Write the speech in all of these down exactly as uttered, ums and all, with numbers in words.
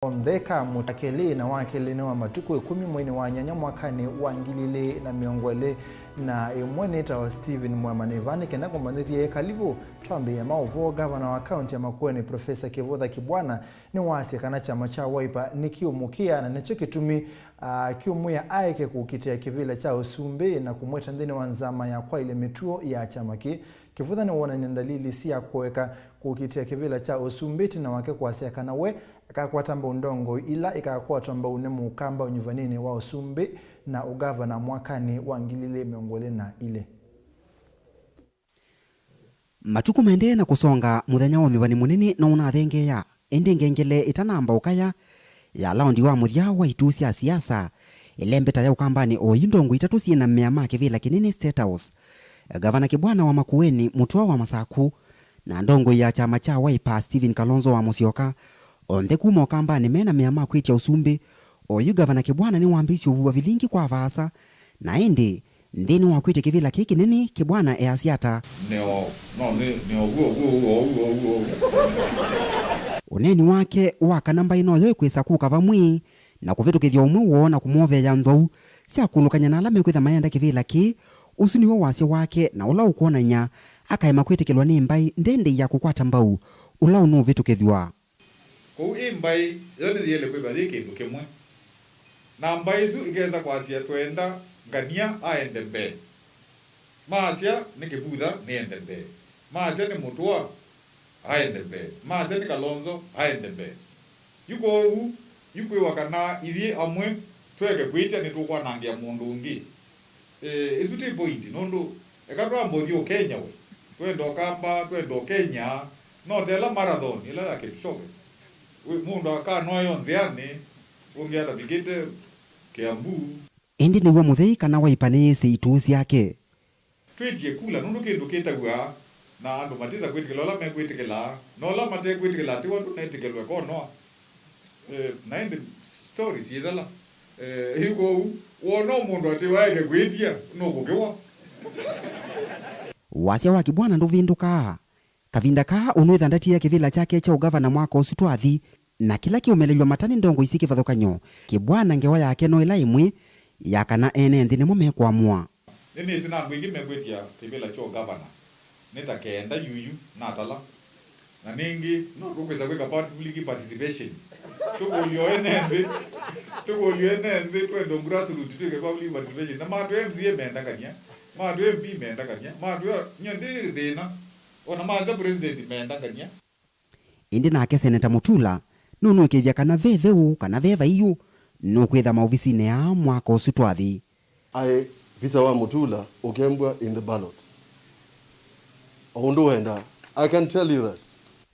onthe ka mũtĩ wa kelĩ na wa kelĩ nĩ wa matukũ ĩkũmi mweinĩ wa nyanya mwakanĩ wa ngili ilĩ na mĩongo ĩlĩ na ĩmwe. Nĩtawa Stephen Mwema, nĩ vaa nĩ kenda kũmanyĩthya kalivũ. Twambĩĩe maũvoo. Ngavana wa kaunti ya Makueni, Professor Kivutha Kibwana, nĩwasya kana kyama kya Wiper nĩkĩũmũkĩa na nĩkyo kĩtumi, ah, kĩũmwĩa aeke kũkitĩa kĩvĩla kya ũsumbĩ na kũmwĩta nthĩnĩ wa nzama ya kwaĩlya mĩtuo ya kyama kĩĩ. Kivutha nĩwonany'a ndalili sya kũeka kũkitĩa kĩvĩla kya ũsumbĩ ĩtina wake kwasya kana we akakwata mbau ndongoi ila ikakwatwa mbau nĩ mũkamba ũnyuvaninĩ wa ũsumbĩ na ũgavana mwakanĩ wa ngili ilĩ mĩongo ĩlĩ na ilĩ. Matukũ maendee na kũsonga, mũthenya wa ũnyuvani mũnene no ũnathengeea, ĩndĩ ngengele ĩtanamba ũkaya ya laundi wa mũthya wa itū sya siasa, ĩlembeta ya ũkambanĩ oyu ndongoi itatũ syĩ na mea ma kĩvĩla kĩnene State House. Gavana Kibwana wa Makueni, Mutua wa Masaku, na ndongoi ya kyama kya Wiper, Stephen Kalonzo wa Musyoka, onthe kuma ũkambanĩ me na mea ma kwĩtya ũsumbĩ. Oyu Gavana Kibwana nĩwambĩĩsye ũvua vilingi kwa vaasa, na ĩndĩ nthĩnĩ wa kwĩtya kĩvĩla kĩĩ kĩnene, Kibwana easya ata? Nĩo, no, nĩ, nĩo, w'o, w'o, w'o, w'o, w'o. Ũneeni wake wa kana mbaĩ noyo ĩkwĩsa kũka vamwe na kũvĩtũkĩthya ũmwe woo na kũmwoveea nthwau sya kũlũkany'a na ala mekwĩtha mayenda kĩvĩla kĩĩ, ũsu nĩw'o wasya wake na ũla ũkwonany'a akaema kwĩtĩkĩlwa nĩ mbaĩ ndendei ya kũkwata mbau ũla ũnũvĩtũkĩthw'a. Kũu ĩ mbaĩ, yo nĩyĩele kwĩthwa yĩ kĩndũ kĩmwe. Na mbaĩ isu ikesa kwasya, "Twenda Ngania aende mbee." Maasya nĩ Kĩvutha nĩende mbee. Maasya nĩ Mũtũa aende mbee. Maasya nĩ Kalonzo aende mbee. Yu kwoou, yu kwĩwa kana ithyĩ amwe tweke kwĩtya nĩtũkwanangĩa mũndũ ũngĩ. Eh, ĩsu ti point, nũndũ eka twambe ũthiĩ ũkenya we. Twenda ũkamba, twenda ũkenya, no tela marathon ĩla ya Kipchoge. Wĩ, mũndũ akanoa yo nzĩanĩ, ũngĩ atavikĩte Kiambu. Ĩndĩ nĩw'o mũthei kana Wiper nĩyĩsĩ itū syake. Twĩtie kula, nũndũ kĩndũ kĩtaw'a na andũ matisa kwĩtĩkĩla ũla mekwĩtĩkĩla, na ũla matekwĩtĩkĩla atĩwa ndũnetĩkĩlwe konoa. Eh, na ĩndĩ story syĩthela. Eh, yu kwoou, wona mũndũ atĩ waeke kwĩtya, nũkũkĩwa. Wasya wa Kibwana ndũvĩndũkaa. Kavinda kaa ũnwĩtha ndatiĩa kĩvĩla kyake kya ũgavana mwaka ũsu twathi, na kĩla kĩũmelelw'a mata nĩ ndongoi syĩ kĩvathũkany'o, Kibwana ngewa yake no ĩla ĩmwe ya kana ene nthĩ nĩmo mekwamũa. Nĩnĩsĩ na andũ aingĩ mekwĩtya kĩvĩla kya ũgavana nĩ ta kenda yuyu natala. Na nĩngĩ, no tũkwĩsa kwĩka public participation. Tũkũlyo ene nthĩ, tũkũlyo ene nthĩ, twende grassroots twĩke public participation. Na matwĩa M C A mendakany'a, matwĩa M P mendakany'a, matwĩa nyie ndĩ thĩna, ona masya president mendakany'a. Ĩndĩ nake Seneta Mutula nũnũĩkĩĩthya kana ve veũ kana ve vaiũ nũkwĩtha maovisinĩ aa mwaka ũsu twathi. Aĩ visa wa Mutula ũkembwa in the ballot. O ũndũ wenda, I can tell you that.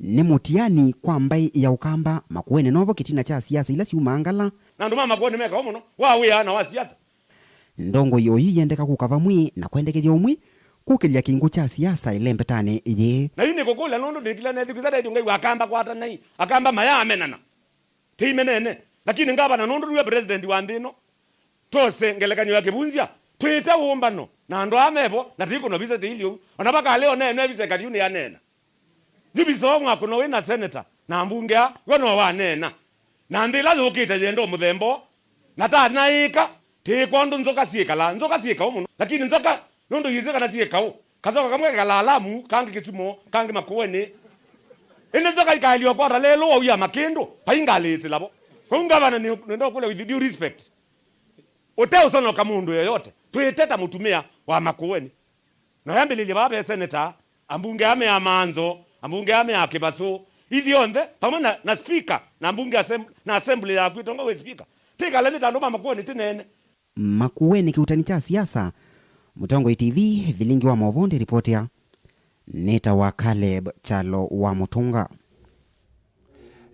Nĩ mũtiani kwa mbaĩ ya Ũkamba, Makueni novo kĩtina kya siasa ila syumaa ngala. Na andũ ma Makueni me kaũ mũno wa wĩa na wa siasa. Ndongoi oyu yendeka kũka vamwe na kwendekethya ũmwe kũkĩlya kĩngũ kya siasa ĩlembetanĩ yĩĩ. Na yu nĩkũkũlya nũndũ ndĩkila nethĩkwĩsa redio ngaigua Akamba kwatanai, Akamba mayaamenana. Tĩimenene, lakini ngavana nũndũ nĩwe president wa nthĩ ĩno, twose ngelekany'o ya kĩvunzya, twĩte ũmbano na andũ aa mevo na tĩikũnwa visa tĩilye ũu, ona vakaleo neenwe visa ĩkathi yu nĩyaneena. Yu visa ũũ mwakũnwa wĩ na senator na ambunge aa, w'o no waneena. Na nthĩ ĩla yũkĩte yenda o mũthemba ũũ, na tanaĩka, tĩĩkwa ũndũ nzoka syĩkalaa, nzoka syĩ kaũ mũno, lakini nzoka nũndũ yĩsĩ kana syĩ kaũ, kazoka kamwe kekalaa Lamu, kangĩ Kisumu, kangĩ Makueni. Ĩndĩ nzoka ikaelio kwata lelũ wauya makĩndũ, vai ngalĩĩsĩla vo. Kwoou ngavana nĩ, nĩndokũlya with due respect, ũteũsonoka mũndũ yoyote, twĩte ta mũtumĩa wa Makueni. Na yambĩlĩlye vaa ve seneta, ambunge ame ya Manzo, ambunge ame ya Kĩvasũ, ithyonthe, vamwe na, na speaker, na ambunge asem-, na assembly yaku ĩtongow'e speaker. Tĩkale nĩ ta andũ ma Makueni tĩneene. Makueni kĩutani kya siasa, Mũtongoi T V, vilingi wa maũvoo ndĩripotĩa. Nĩtawa Caleb Kyalo wa Mũtũnga.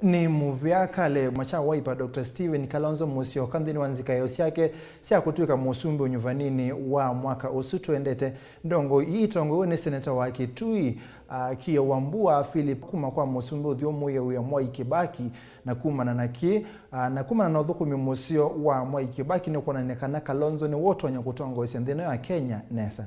Nĩ mũvea Caleb, kyama kya Wiper, Doctor Stephen Kalonzo Musyoka nthĩnĩ wa nzikaĩo syake sya kũtw'ĩka mũsumbĩ ũnyuvaninĩ wa mwaka ũsu twendete. Ndongoi ii itongoew'e nĩ seneta wa Kitui, ah, Kiia Wambua Philip, kuma kwa mũsumbĩ ũthyũmũĩe wĩa Mwai Kibaki, na kumana na kĩ, ah, na kumana na ũthũkũmi mũseo wa Mwai Kibaki, nĩ kwonany'a kana Kalonzo nĩwe ũtonya kũtongoesya nthĩ ĩno ya Kenya nesa.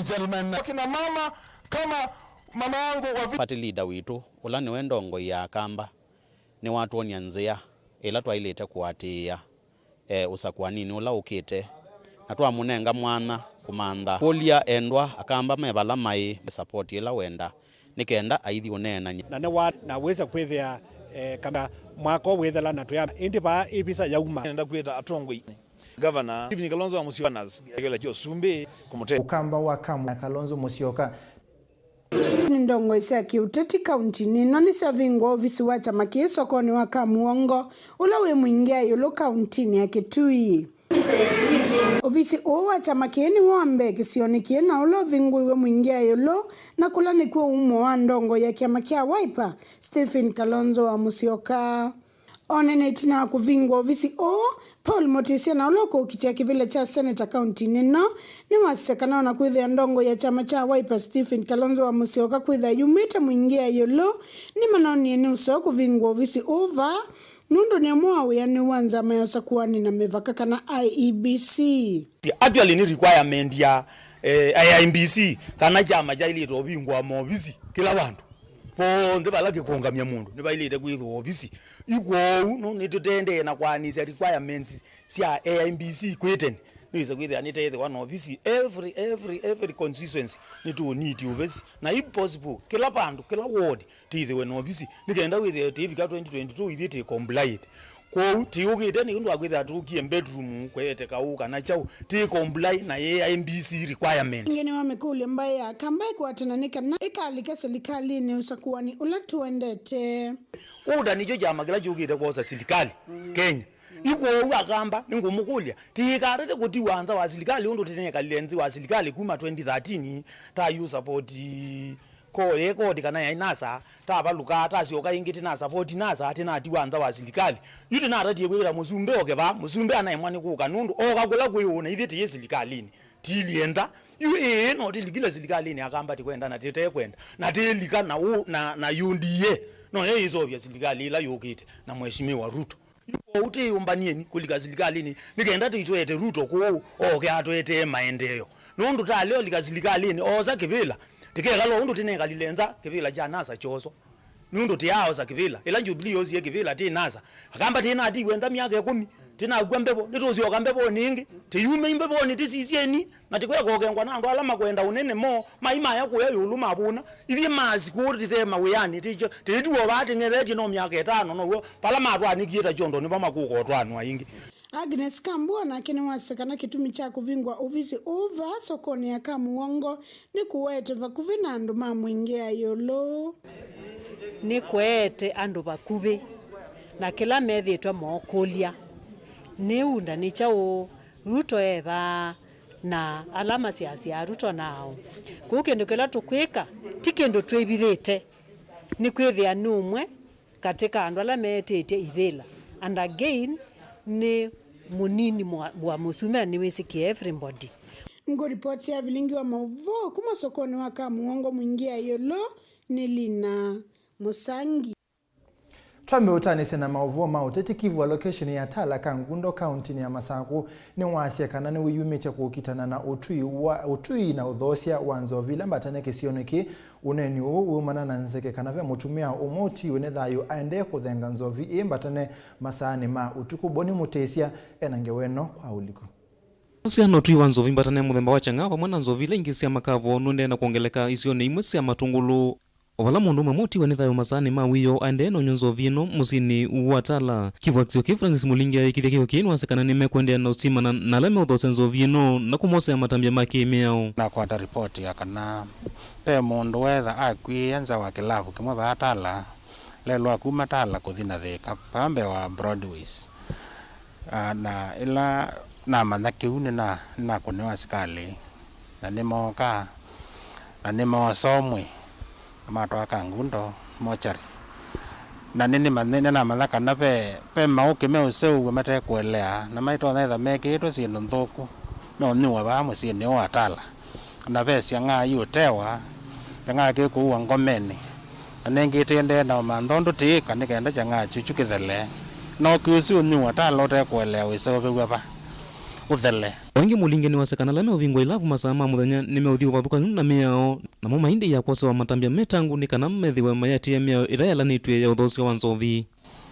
Gentlemen, akina mama, kama mama yangu wa vi- Party leader witũ, ũla nĩwe ndongoi ya Akamba, nĩwatwony'a nzĩa ĩla twaĩlĩte kũatĩĩa, e, ũsakũaninĩ ũla ũkĩte, na twamũnenga mwanya kũmantha. Kũlya endwa Akamba me vala maĩ, support ĩla wenda, nĩ kenda aithi ũneenany'a. Na nĩ wa, na wĩsa kwĩthĩa, eh, kana mwaka wĩthela na twĩa, ĩndĩ vaa ĩ visa yauma. Nenda kwĩta atongoi. Governor Stephen Kalonzo wa Musyoka na kĩla kya ũsumbĩ kũmũte- Ũkamba wa Kamu ya Kalonzo Musyoka. Nĩ ndongoi sya kĩũteti kauntinĩ ĩno nĩsyavingũa ovisi wa kyama kĩĩ sokonĩ wa Kamuongo, ũla wĩ Mwingĩa ĩũlũ kauntinĩ ya Kitui. Ovisi ũũ wa kyama kĩĩ nĩw'o wa mbee kĩsionĩ kĩĩ na ũla ũvingũiwe Mwingĩa ĩũlũ, na kũla nĩkw'o umo wa ndongoi ya kyama kya Wiper, Stephen Kalonzo wa Musyoka. O na ĩtina wa kũvingũa ovisi ũũ, Paul Mutisya, na ũla ũkũkitĩa kĩvĩla kya seneta kauntinĩ ĩno, nĩwasya kana o na kwĩthĩa ndongoi ya kyama kya Wiper Stephen Kalonzo wa Musyoka kwĩthĩa yumĩte Mwingĩa ĩũlũ, nĩmanonie nĩ ũseo kũvingũa ovisi ũũ vaa, nũndũ nĩ ũmwe wa wĩanĩu wa nzama ya ũsakũani na mĩvaka kana I E B C. Actually, nĩ requirement ya, eh, I E B C kana kyama kyaĩlĩte ũvingũa maovisi kĩla vandũ. Vonthe vala kĩkũngamya mũndũ, nĩvaĩlĩte kwĩthĩwa ovisi. Yu kwoou, no, nĩtũtendee na kwanĩsya requirements sya A I B C kwĩ tene. Nĩwĩsa kwĩthĩa nĩteethĩwa na ovisi every, every, every constituency. Nĩtũũniti ovisi. Na if possible, kĩla vandũ, kĩla ward, tĩthĩwe na ovisi. Nĩ kenda wĩthĩe tĩvika twenty twenty-two ithyĩ tĩ compliant. Kwoou, tĩũkĩte nĩ ũndũ wa kwĩthĩa tũkie bedroom, kwete kaũ kana kyaũ, tĩ comply na A I B C requirement. Ĩngĩ nĩwamĩkũlya mbaĩ ya Akamba ĩkwatana nĩ kana ĩkalika silikalĩnĩ ũsakũani ũla tũendete. UDA nĩkyo kyama kĩla kyũkĩte kwosa silikalĩ Kenya. Yu kwoou Akamba nĩngũmũkũlya, tĩikarete kũtiwa nza wa silikalĩ ũndũ tĩnekalile nthĩ wa silikalĩ kuma twenty thirteen, ta yu support ko, ĩ koti kana yaĩ NASA, tavalũka, tasyoka ĩngĩ, tĩna support NASA, tĩnatiwa nza wa silikalĩ. Yu tĩnatatie kwĩkĩla mũsumbĩ oke vaa, mũsumbĩ anaemwa nĩ kũka, nũndũ oka kũla kwĩ ũũ na ithyĩ tĩyĩ silikalĩnĩ, tilienda. Yu ĩĩ no tĩlikile silikalĩnĩ Akamba tĩkwenda na tĩtekwenda, na tĩlika na ũ-, na, na U D A. No yo ĩsovya silikalĩ ĩla yũkĩte na Mheshimiwa Ruto. Yu kwoou tĩyũmbany'eni kũlika silikalĩnĩ nĩ kenda tũitwete Ruto kũũ oke atũetee maendeeo. Nũndũ talea ũlika silikalĩnĩ oosa kĩvĩla, tĩkekala ũndũ tĩnekalile nza kĩvĩla kya NASA kyoswa. Nũndũ tĩyaaosa kĩvĩla. Ĩla Jubilee yosie kĩvĩla tĩ NASA, Akamba tĩnatiwe nza myaka ĩkũmi, tĩnakw'a mbevo, nĩtũsyoka mbevonĩ ĩngĩ, tĩyumei mbevonĩ tĩsisyeni. Na tĩkweka ũkengwa na andũ ala makwenda ũnene moo, mai maya kũya ĩũlũ mavũna. Ithyĩ maasi kũũ tĩte mawĩanĩ, tĩkyo, tĩtiwa vaa tĩng'ethetye no myaka ĩtano, now'o vala matwanĩkie ta kyondo nĩvo makũka ũtwanwa ĩngĩ. Agnes Kambua nake nĩwasya kana kĩtumi kya kũvingwa ovisi ũũ vaa sokonĩ ya Kamuongo nĩ kũwaete vakuvĩ na andũ ma Mwingĩa ĩũlũ. Nĩkũete andũ vakuvĩ na kĩla methĩĩtwe mookũlya nĩ UDA nĩ kyaũ, Ruto e vaa, na ala masyaasyaa Ruto nao. Kwoou kĩndũ kĩla tũkwĩka ti kĩndũ twĩvithĩte, nĩkwĩthĩa nĩ ũmwe katĩ ka andũ ala meetĩtye ivĩla. And again, nĩ mũnini mwa, wa mũsumbĩ na nĩwĩsĩkĩe everybody. Ngũripoti ya vilingi wa maũvoo kuma sokonĩ wa Kamuongo Mwingĩa ĩũlũ nĩ Lina Mũsangi. Twambe ũtanĩsya na maũvoo ma ũteti, Kivu wa location ya Tala Kangundo kauntinĩ ya Masakũ nĩwasya kana nĩwĩyumĩtye kũkitana na ũtwii wa, ũtwii na ũthoosya wa nzovi ila mbatane kĩsionĩ kĩĩ. Ũneeni ũũ wĩumana na nzeke kana ve mũtumĩa ũmwe ũtiiwe nĩ thayũ aendee kũthenga nzovi ĩĩ mbatane masaanĩ ma ũtukũ. Boni Mũtĩsya ena ngewa ĩno kwa ũliku. Ũsya na ũtwii wa nzovi mbatane mũthemba wa chang'aa vamwe na nzovi ila ingĩ sya makavo nũendee na kwongeleka isionĩ imwe sya Matũngũlũ. O vala mũndũ ũmwe mũtiwe nĩ thayũ masaanĩ ma wĩoo aendee na ũnywa nzovi ĩno mũsyĩnĩ wa Tala. Kĩvakĩsyo kĩĩ Francis Mũlingi ayĩkĩthya kĩko kĩĩ nĩwasya kana nĩmekũendeea na ũsimana na ala meũthoosya nzovi ĩno na kũmosea matambya ma kĩ-mĩao. Nakwata ripoti ya kana ve mũndũ weetha akw'ĩĩa nza wa kĩlavu kĩmwe vaa Tala, lelũ wa kuma Tala kũthi na Thĩka, vaa mbee wa Broadways. Ah, na ĩla namanya kĩu nĩna-, nĩnakũnĩwa asikalĩ, na nĩmooka, na nĩmoosa ũmwe, na matwaa Kangundo mochari. Na nĩnĩmanye-, nĩnamanya kana ve, ve maũkĩ meũseũvw'a matekũelewa, na maitonya ĩtha mekĩĩtwe syĩndũ nthũku, meũnyuwa vaa mũsyĩnĩ ũũ wa Tala. Na ve syang'aa iũtewa, kyang'aa kĩkũua ngomenĩ, na nĩngĩ ĩtĩendee na ũmantha ũndũ tĩĩka nĩ kenda kyang'aa kyu kĩthele. No kĩũsi ũnyuwa Tala ũtekũelewa wĩseũvĩw'a va. ũthele. O ĩngĩ, Mũlinge nĩwasya kana ala meũvingwa ilavu masaa ma mũthenya nĩmeũthi ũvathũkany'u na mĩao, namo maindĩĩa kwosewa matambya metangũ nĩ kana methĩwe mayatĩĩe mĩao ĩla yalanĩtw'e ya ũthoosya wa nzovi.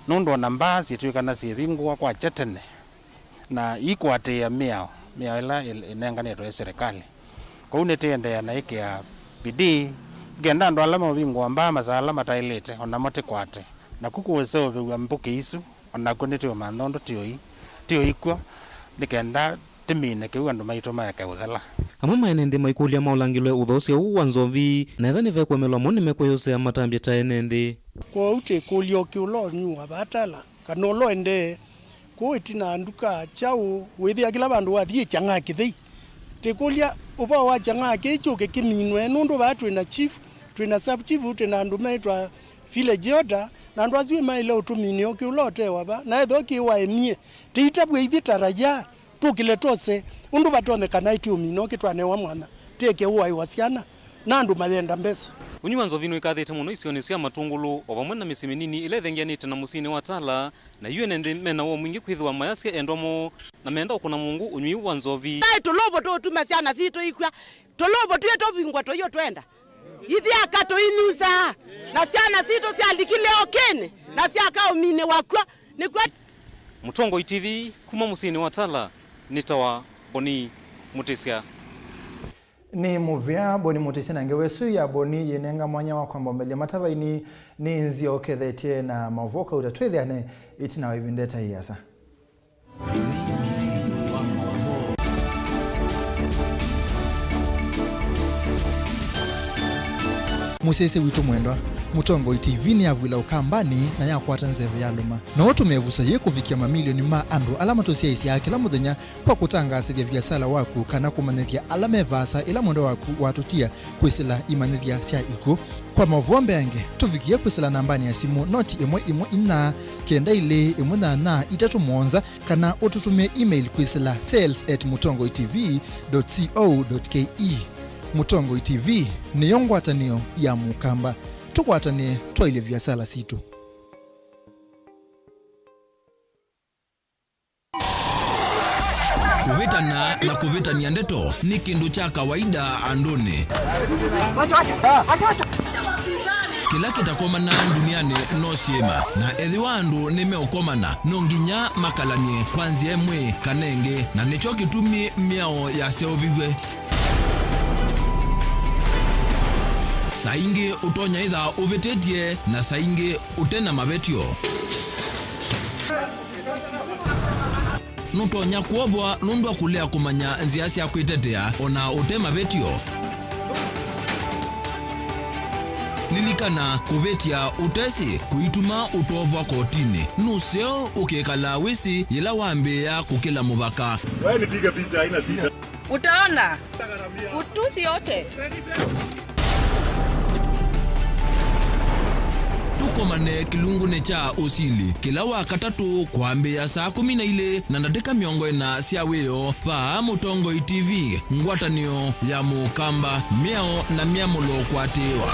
Nũndũ o na mbaa syĩtw'ĩkana syĩvingũwa kwakya tene, na iikũatĩĩa mĩao, mĩao ĩla ĩ-, ĩnenganĩtwe nĩ silikalĩ. Kwoou nĩtĩendeea na ĩkĩa bidii, nĩ kenda andũ ala meũvingũa mbaa masaa ala mataĩlĩte, o namo tĩkwate. Naku kũseũvĩw'a mbũkĩ isu, o nakw'o nĩtũũmantha ũndũ tĩũi-, tĩũikw'o, nĩ kenda tĩmine kĩu andũ maitũ maeke ũthela. Amwe ma ene nthĩ maikũlya maũlangĩlwe ũthoosya ũũ wa nzovi, na ethĩwa nĩvekũemelwa mo nĩmekwĩyũsĩa matambya ta ene nthĩ. Kwoou tĩkũlya ũkĩ ũla ũnyuwa vaa Tala, kana ũla ũendee kũu ĩtina nduka kyaũ, wĩthĩa kĩla vandũ wathi kyang'aa kĩthei. Tĩkũlya ũvoo wa kyang'aa kĩĩ kyũke kĩminwe, nũndũ vaa twĩ na chief, twĩ na sub chief, twĩ na andũ meĩtwa village elder, na andũ asu maĩle ũtũminĩa ũkĩ ũla ũtewa vaa, na ethĩwa kĩwaemie, tĩitavw'e ithyĩ ta raia, tũkĩle twose ũndũ vatonyekana ĩtĩũmina ũkĩ twanewa mwanya, tĩeke ũaĩwa syana na andũ mayenda mbesa. Ũnywi wa nzovi nũikathĩte mũno isionĩ sya Matũngũlũ, o vamwe na mĩsyĩ mĩnini ĩla ĩthengeanĩte na mũsyĩnĩ wa Tala, na yu ene nthĩ mena woo mwingĩ kwĩthĩwa mayasya endwa moo na menda ũkũna mũngũ ũnywi wa nzovi. Naĩ tũlũvũ tũũtuma syana sitũ ikw'a, tũlũvũ twĩ tũvingwa tũiũ twenda. Ithyĩ aka tũinusaa, na syana sitũ syalikile ũkĩnĩ, na syakaũminĩwa kw'o, nĩkw'o. Mũtongoi T V kuma mũsyĩnĩ wa Tala, nĩtawa Boni Mũtĩsya. Nĩ mũvea Boni Mũtĩsya na ngewa ĩsu ya Boni yĩnenga mwanya wa kwambombelia matavainĩ nĩ nzĩa ũkethetye na maũvoo kauta twĩthĩane ĩtina wa ĩvinda ĩtaĩ ĩasa. Mũsyaĩĩsya witũ mwendwa, Mũtongoi T V nĩyavw'ĩla Ũkambanĩ na yakwata nzeve yalũma. No ũtũmĩe ĩvuso yĩĩ kũvikĩa mamilioni ma andũ ala matũsyaĩĩsyaa kĩla mũthenya kwa kũtangaasĩthya viasala waku kana kũmanyĩthya ala me vaasa ĩla mwendwa waku watũtia kwĩsĩla imanyĩthya sya ikw'ũ. Kwa maũvoo mbeange, tũvikĩe kwĩsĩla nambanĩ ya simũ noti ĩmwe ĩmwe inya, kenda ilĩ ĩmwe nyanya itatũ mũonza, kana ũtũtũmĩe email kwĩsĩla sales at mũtongoi T V dot co dot K E. Mũtongoi T V nĩyo ngwatanĩo ya Mũkamba. Tũkwatanĩe twaĩlye viasala sitũ. Kũvĩtana na kũvĩtany'a ndeto nĩ kĩndũ kya kawaida andũnĩ. Kĩla kĩtakomana ndunianĩ no syĩma, na ethĩwa andũ nĩmeũkomana, no nginya makalany'e kwa nzĩa ĩmwe kana ĩngĩ, na nĩkyo kĩtumi mĩao yaseũviw'e. Saa ingĩ ũtonya ĩtha ũvĩtĩtye, na saa ingĩ ũte na mavetyo. Nũtonya kwovwa nũndũ wa kũlea kũmanya nzĩa sya kwĩtetea o na ũte mavetyo. Lilikana, kũvĩtya ũtesĩ kũituma ũtoovwa kotinĩ. Nũseo ũkĩkalaa wĩsĩ yĩla wambĩĩa kũkĩla mũvaka. Wewe nipige picha, haina shida. Utaona utusi yote. Tũkomane kĩlungunĩ kya ũsili kĩla wa katatũ kwambĩĩa saa kũmi na ilĩ na ndatĩka mĩongo ĩna sya wĩoo vaa Mũtongoi T V, ngwatanĩo ya Mũkamba, mĩao na myamũlo kũatĩĩwa.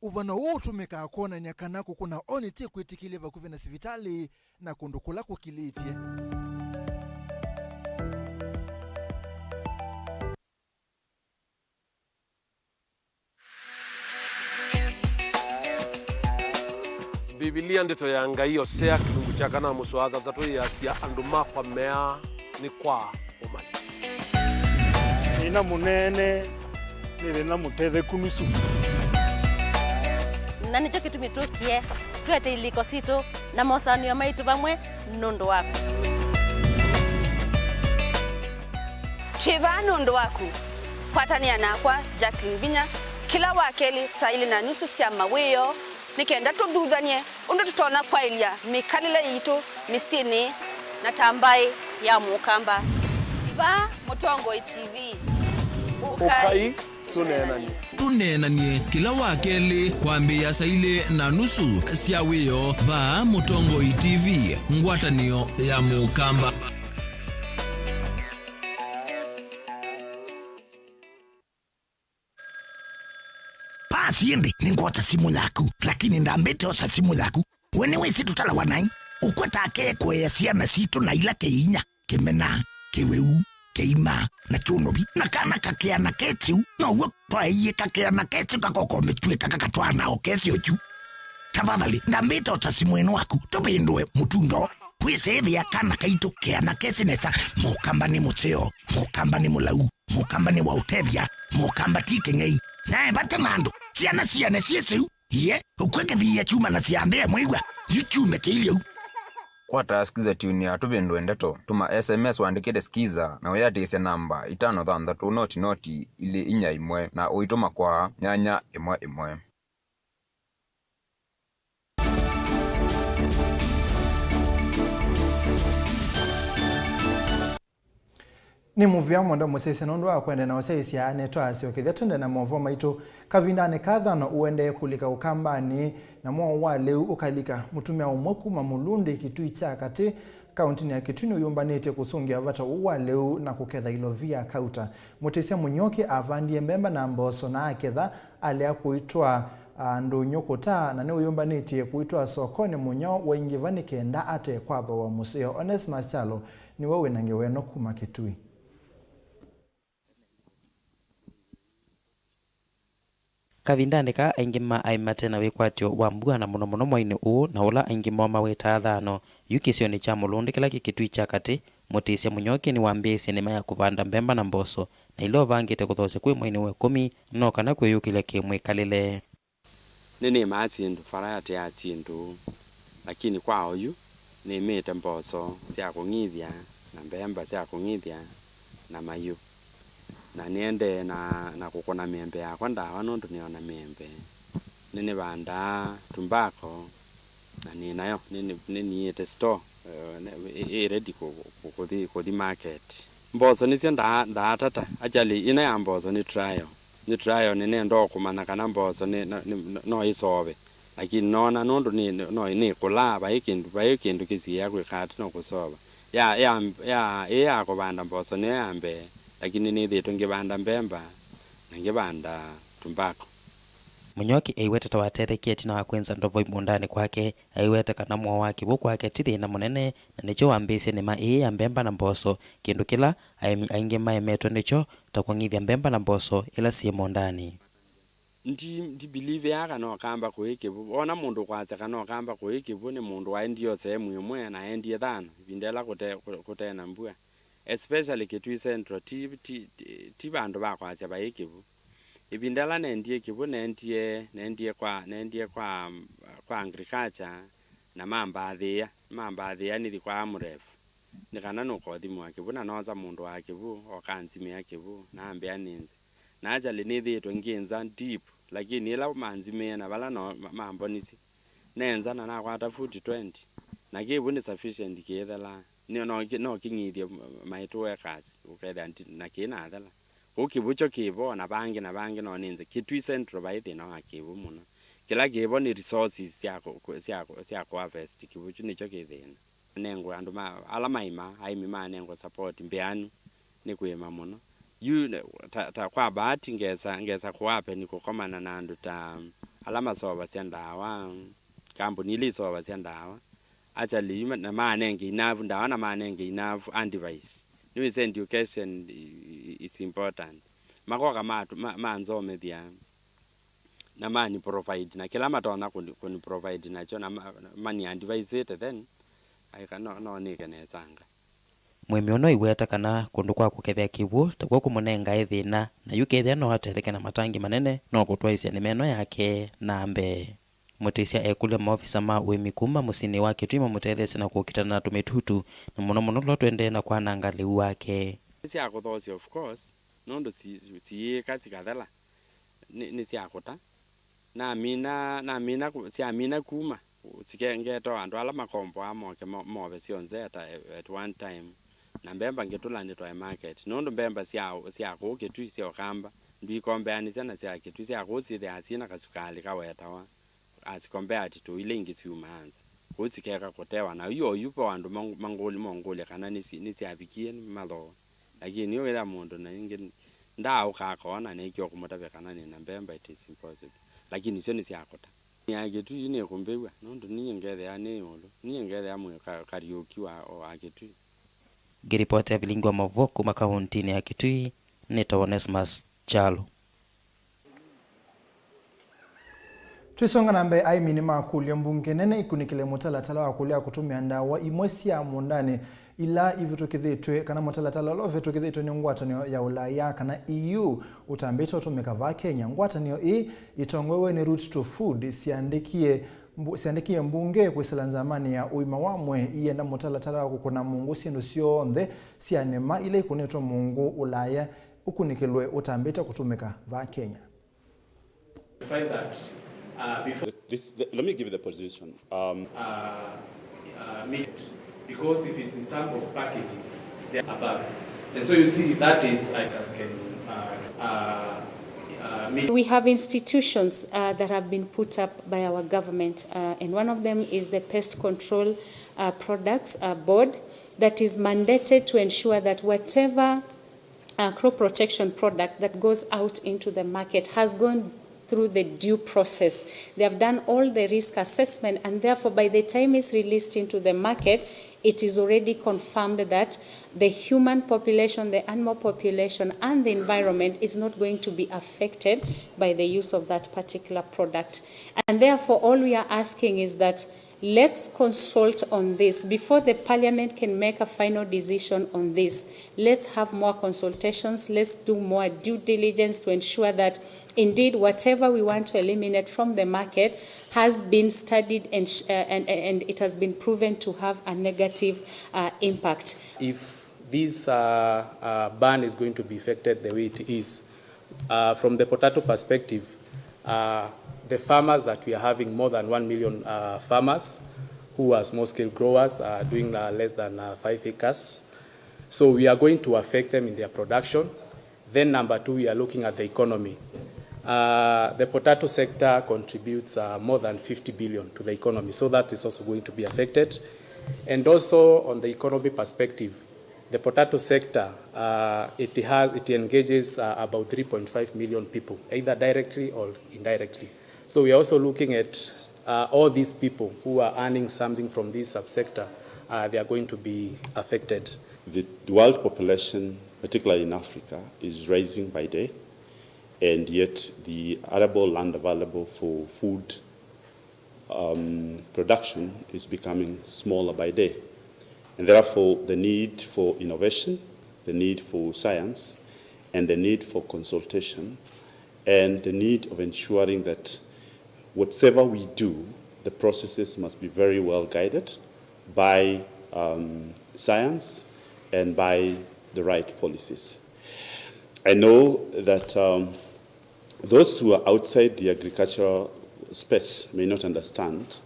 Ũvano ũũ ũtũmĩkaa kwonany'a kana kũkũna oni ti kwĩtĩkĩlye vakuvĩ na sivitalĩ na kũndũ kũla kũkilĩtye. Mbivilia, Ndeto ya Ngai, Osea, kĩlungu kya kana, mũsoa thanthatũ, yĩasya, "Andũ makwa meaa nĩ kwa ũmanyi." Thĩna mũnene nĩ thĩna mũtetheku nusu. Na nĩkyo kĩtumi tũkie twete ilĩko sitũ na mosanĩo maitũ vamwe nũndũ waku. Twĩ vaa nũndũ waku. Kwatanĩa nakwa, Jacqueline Vinya, kĩla wa kelĩ saa ilĩ na nusu sya mawĩoo, nĩ kenda tũthuthany'e ũndũ tũtonya kwaĩlya mĩkalĩle yitũ mĩsyĩnĩ na ta mbaĩ ya Mũkamba. Vaa Mũtongoi T V. Ũkai tũneenany'e. Tũneenany'e kĩla wa kelĩ kwambĩĩa saa ilĩ na nusu sya wĩoo vaa Mũtongoi T V, ngwatanĩo ya Mũkamba. Pasi ĩndĩ nĩngwosa simũ yaku, lakini ndambĩte osa simũ yaku. We nĩwĩsĩ tũtalawa naĩ? Ũkweta akee kũea syana sitũ na ila kĩinya, kĩmena, kĩwĩu, kĩima, na kyũnovi, na kana kakĩana kĩtĩu, now'o twaeie kakĩana kĩtĩu kakokomĩtw'ĩka kakatwaana o kĩsĩ ũkyu. Tafadhali, ndambĩte osa simũ ĩno waku, tũvĩndũe mũtundo. Wĩsĩ ĩthĩa kana kaitũ kĩana kĩsĩ nesa, Mũkamba nĩ mũseo, Mũkamba nĩ mũlau. Mũkamba nĩ wa ũtethya, Mũkamba ti kĩng'ei. Nae vate na andũ, syana siane syĩ syĩu, iye, ũkw'e kĩthiia kyuma na syambĩa mwĩw'a, yu kyume kĩilye u. Kwata Skiza Tune ya Tũvĩndũe Ndeto, tũma S M S ũandĩkĩte Skiza na ũyĩatĩĩsya namba itano thanthatũ noti noti ilĩ inya ĩmwe na ũitũma kwa nyanya ĩmwe ĩmwe. Nĩ mũvea mũno mũsyaĩĩsya nũndũ wa kũendeea na ũsyaĩĩsya. Nĩtwasyokethya twende na maũvoo maitũ. Kavindanĩ ka thano ũendee kũlika Ũkambanĩ, na mwaũ wa lĩu ũkalika. Mũtumĩa ũmwe kuma Mũlũndĩ, Kitui kya Katĩ, kaũntĩnĩ ya Kitui, nĩwĩyũmbanĩtye kũsũngĩa vata ũũ wa lĩu na kũketha ilovia kauta. Mũtĩsya Mũnyoki avandie mbemba na mboso na aketha, alea kũitwaa, a, ndũnyũ kũtaa, na nĩwĩyũmbanĩtye kũitwaa sokonĩ mũnyao waingĩva nĩ kenda ate kwa thooa mũseo. Onesmus Kyalo nĩwe wĩ na ngewa ĩno kuma Kitui. Kavindanĩ kaa, aingĩ ma aĩmi mate na wĩkwatyo wa mbua, na mũno mũno mwainĩ ũũ, na ũla aingĩ moo mawetaa thano. Yu kĩsionĩ kya Mũlũndĩ kĩla kĩ Kitui kya Katĩ, Mũtĩsya Mũnyoki nĩwambĩĩsye nĩma ya kũvanda mbemba na mboso, na ila ũvangĩte kũthoosya kwĩ mwainĩ wa ĩkũmi, no kana kwĩyũkĩlya kĩmwĩkalĩle. Nĩnĩmaa syĩndũ, variety ya syĩndũ, lakini kwa oyu nĩmĩĩte mboso sya kũng'ithya na mbemba sya kũng'ithya na mayũ. Na nĩendee na, na kũkũna mĩembe yakwa ndawa nũndũ nĩona mĩembe. Nĩnĩvandaa tumbako, na nĩ nayo, nĩ, nĩ, nĩniĩte store, eh, nĩ, ĩ, ĩ ready kũ, kũ, kũthi, kũthi market. Mboso nĩsyo ndaa, ndaatata. Actually, ĩno ya mboso nĩ trial. Nĩ trial, nĩnenda o kũmanya kana mboso nĩ, no, nĩ, no ĩsove. Lakini noona nũndũ nĩ, no, nĩkũlaa, vai kĩndũ, vai kĩndũ kĩsiĩĩa kwĩka atĩ no kũsova. Ya, ya, ya, ĩĩ ya kũvanda mboso nĩyo ya mbee, lakini nĩthĩĩtwe ngĩvanda mbemba na ngĩvanda tumbako. Mũnyoki aiweta ta watethekie ĩtina wa kwĩnza ndovoi mũũndanĩ kwake. Aiweta kana mũao wa kĩw'ũ kwake ti thĩna mũnene, na nĩkyo wambĩĩsye nĩma ĩĩ ya mbemba na mboso, kĩndũ kĩla aĩmi aingĩ maemetwe nĩkyo, ta kũng'ithya mbemba na mboso ila syĩ mũũndanĩ. Ndi, ndi believe aa kana ũkamba kũĩ kĩw'ũ. Wona mũndũ kwasya kana ũkamba kũĩ kĩw'ũ nĩ mũndũ waendie o sehemu ĩmwe na aendie thano, ĩvinda ĩla kũte, kũ-, kũte na mbua. Especially Kitui Central, ti, ti, ti, ti vandũ va kwasya vai kĩw'ũ. Ĩvinda ĩla nendie kĩw'ũ, nendie, nendie kwa, nendie kwa, kwa agriculture, na mambathĩĩa, mambathĩĩa nĩthi kwa AMREF, nĩ kana nũkothimĩwa kĩw'ũ, na noosa mũndũ wa kĩw'ũ, oka anzimĩa kĩw'ũ, na ambĩa nĩnze. Na actually nĩthĩĩtwe ngĩnza deep, lakini ĩla manzimĩie na vala no ma-, mambonisye, nenza na nakwata foot twenty, na kĩw'ũ nĩ sufficient kĩĩthelaa. Nĩ, no kĩ-, no kĩng'ithye maitũ acres, ũkethĩa nti-, na kĩnathela. Kũu kĩw'ũ kyo kĩvo, na vangĩ na vangĩ no nĩnze. Kitui Central vai thĩna wa kĩw'ũ mũno. Kĩla kĩvo nĩ resources sya kũ-, kũ-, sya kũ-, sya kũharvest kĩw'ũ kyu nĩkyo kĩ thĩna. Nengwe andũ ma, ala maĩma, aĩmi manengwe support mbeanu nĩ kũĩma mũno. Yu, ta, ta kwa bahati ngesa, ngesa kũhappen kũkomana na andũ ta ala maseũvasya ndawa, kambuni ila iseũvasya ndawa. Actually, yu ma-, na manenge enough ndawa na manenge enough advice. Nĩwĩsĩ education i-, i-, is important. Makoka matu-, ma-, manzomethya na mani provide na kĩla matonya kũni, kũni provide nakyo na ma-, mani advise-ĩte, then aika no, no nĩke nesanga. Mũĩmi ũno aiweta kana kũndũ kwa kũkethea kĩw'ũ takw'o kũmũnengae thĩna, na yu kethĩa no atetheke na matangi manene, no kũtwaĩsya nĩma ĩno yake na mbee. Mũtĩsya ekũlya maovisa ma ũĩmi kuma mũsyĩnĩ wa Kitui mamũtetheesye na kũkitana na tũmĩtutu, na mũno mũno tũla tũendee na kwananga lĩu wake. Nĩ sya kũthoosya, of course, nũndũ si-, si-, siĩĩka sikathela, nĩ, nĩ sya kũta. Namina, namina ku-, syamina kuma, sike-, ngeeta o andũ ala makomboaa moke mo-, move syonthe at a, at one time. Na mbemba ngĩtũla nĩtwae market. Nũndũ mbemba sya, sya kũũ Kĩtui, sya Ũkamba, ndwikombeanĩsya na sya Kĩtui. Sya kũũ syĩthĩaa syĩ na kasukalĩ kawetawa as compared to ila ingĩ syumaa nza. Kũu sikeka kũtewa, na yu oyu po andũ mang-, mangũlĩ mongũlya kana nĩsi-, nĩsyavikie mathooa. Lakini yu wĩthĩa mũndũ na ĩngĩ ndaaũka akoona, nĩkyo kũmũtavya kana nĩ na mbemba, it is impossible. Lakini isyo nĩ sya kũta. Ya Kĩtui nĩkũmbĩw'a, nũndũ ninyie ngethĩa nĩ ĩũlũ, ninyie ngethĩa mwĩ ka-, Kariũki wa, wa Kĩtui. Ngĩripoti ya vilingi wa maũvoo kuma kauntinĩ ya Kĩtui, nĩtawa Onesmus Kyalo. Twĩsonga na mbee, aĩmi nĩmakũlya mbunge nene ĩkunĩkĩle mũtalatala wa kũlea kũtũmĩa ndawa imwe sya mũũndanĩ ila ivĩtũkĩthĩtw'e, kana mũtalatala ũla ũvĩtũkĩthĩtw'e nĩ ngwatanĩo ya Ũlaya, kana E U, ũtambĩte ũtũmĩka vaa Kenya. Ngwatanĩo ĩĩ ĩtongoew'e nĩ Root to Food syandĩkie mbu-, syandĩkie mbunge kwĩsĩla nzamanĩ ya ũima wa mwĩĩ iyenda mũtalatala wa kũkũna mũngũ syĩndũ syonthe sya nĩma ila ikũnĩtwe mũngũ Ũlaya ũkunĩkĩlwe ũtambĩte kũtũmĩka vaa Kenya. Find that, uh, before This, the, let me give you the position. Um, uh, uh, meat, because if it's in terms of packaging, they're above. And so you see, that is, I can, uh, uh, uh, meat. We have institutions, uh, that have been put up by our government, uh, and one of them is the Pest Control, uh, Products, uh, Board that is mandated to ensure that whatever uh, crop protection product that goes out into the market has gone through the due process. They have done all the risk assessment, and therefore, by the time it's released into the market, it is already confirmed that the human population, the animal population, and the environment is not going to be affected by the use of that particular product. And therefore, all we are asking is that let's consult on this before the parliament can make a final decision on this. Let's have more consultations. Let's do more due diligence to ensure that indeed whatever we want to eliminate from the market has been studied and, sh- uh, and, and it has been proven to have a negative, uh, impact. If this, uh, uh, ban is going to be effected the way it is, Uh, from the potato perspective, uh, the farmers that we are having, more than one million, uh, farmers who are small-scale growers, uh, doing, uh, less than, uh, five acres. So we are going to affect them in their production. Then number two, we are looking at the economy. Uh, the potato sector contributes, uh, more than fifty billion to the economy, so that is also going to be affected. And also on the economy perspective, the potato sector, uh, it has, it engages, uh, about three point five million people, either directly or indirectly. So we are also looking at, uh, all these people who are earning something from this subsector, uh, they are going to be affected. The world population, particularly in Africa, is rising by day, and yet the arable land available for food um, production is becoming smaller by day. And therefore, the need for innovation, the need for science, and the need for consultation, and the need of ensuring that whatever we do, the processes must be very well guided by, um, science and by the right policies. I know that, um, those who are outside the agricultural space may not understand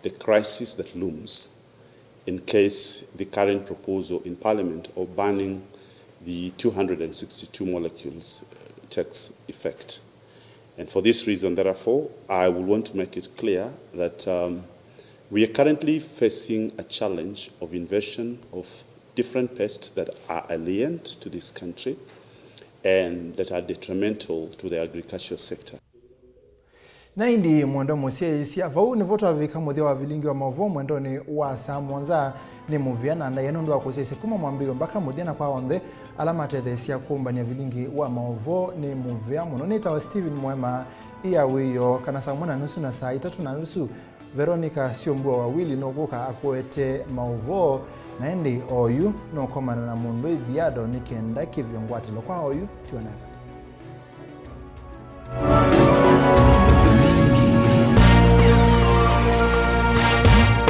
the crisis that looms in case the current proposal in Parliament of banning the two hundred and sixty-two molecules, uh, takes effect. And for this reason, therefore, I would want to make it clear that, um, we are currently facing a challenge of invasion of different pests that are alien to this country and that are detrimental to the agricultural sector. Na ĩndĩ mwendwa mũsyaĩĩsya, vau nĩvo twavika mũthya wa vilingi wa maũvoo mwendonĩ wa saa mũonza. Nĩ mũvea na ndaĩa nũndũ wa kũsyaĩĩsya kuma mwambĩĩo mbaka mũthya, na kwa onthe ala matetheesya kũmbany'a vilingi wa maũvoo, nĩ mũvea mũno. Nĩtawa Stephen Mwema. Ĩa wĩoo kana saa ũmwe na nusu na saa itatũ na nusu, Veronica Syombua Wawili nũkũka akũete maũvoo, na ĩndĩ oyu nũkomana na mũndũ ĩthiado nĩ kenda kĩvyo ngwatĩlo. Kwa oyu, tiwa nesa.